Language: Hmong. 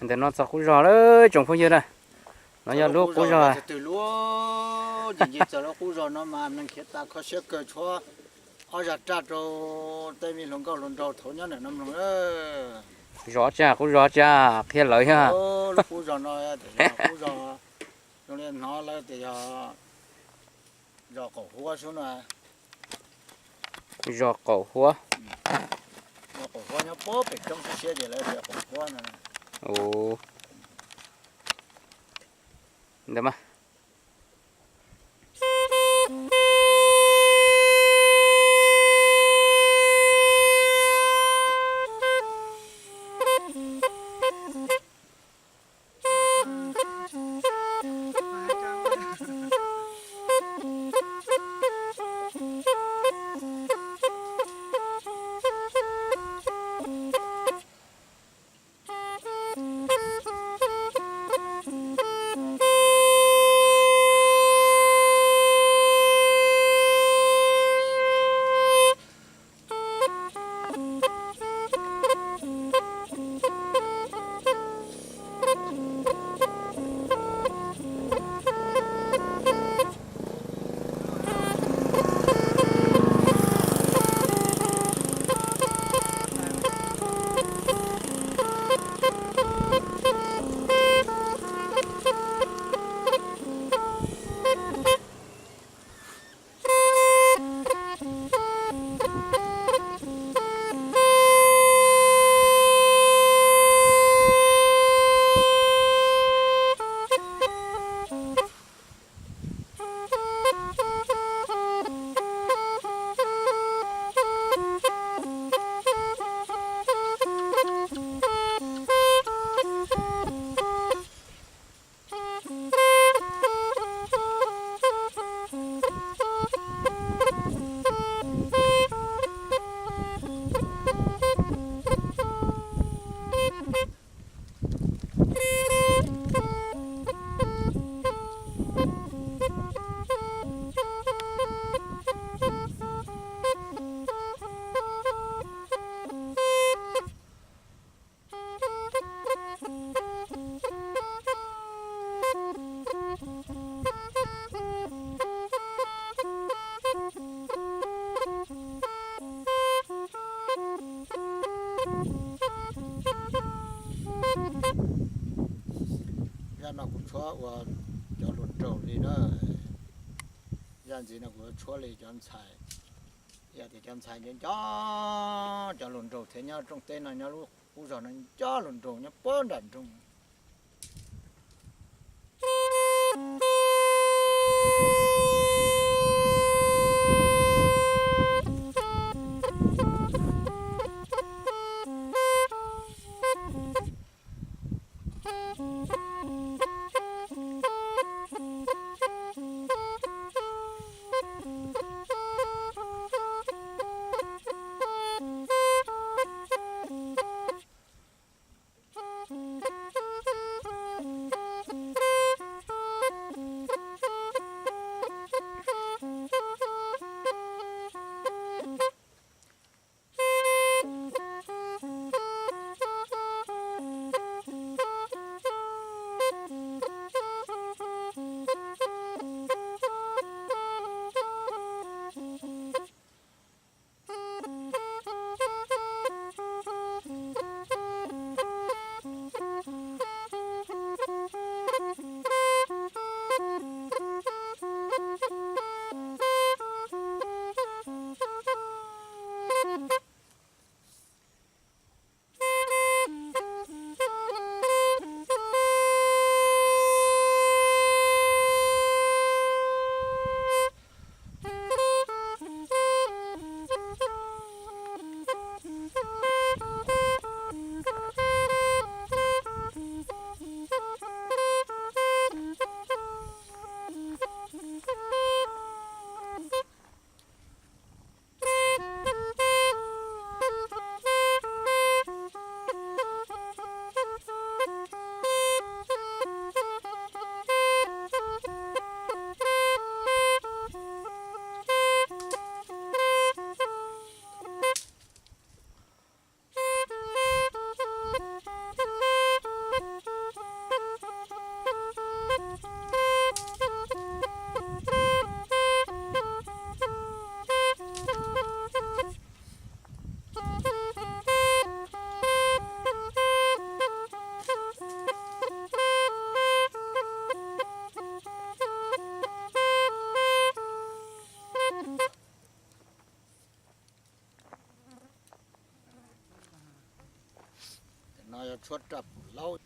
Ntawm no txog qub zog lawm tsoom phooj ywg na. No yog lub qub zog. Twg lub ncig ncig txog lub qub zog no mas neeg khiav tas kho siab kawg, tshuav ob zaj raj rau tej me hluas nkauj hluas nraug thaum nyob ntawm no mloog. Zos tsa qub zos tsa qhia lawv yog. Lub qub zog no tias yog qub zog, zoo li hnov lawv tias yog zos Qaum Huab xwb no. Zos Qaum Huab. Zos Qaum Huab nyob puag pem roob siab siab ces lawv tias Qaum Huab no. Ntawd mas. Zaj no kuv tshuab ua cov hluas nraug li na. Zaj ntxiv no kuv tshuab li cov ntxhais. Yog tias cov ntxhais nco nco cov hluas nraug thiab nyob rooj teb no, nyob lub qub zog no nco hluas nraug nyob puag nram nroog. tshuav raj pum laub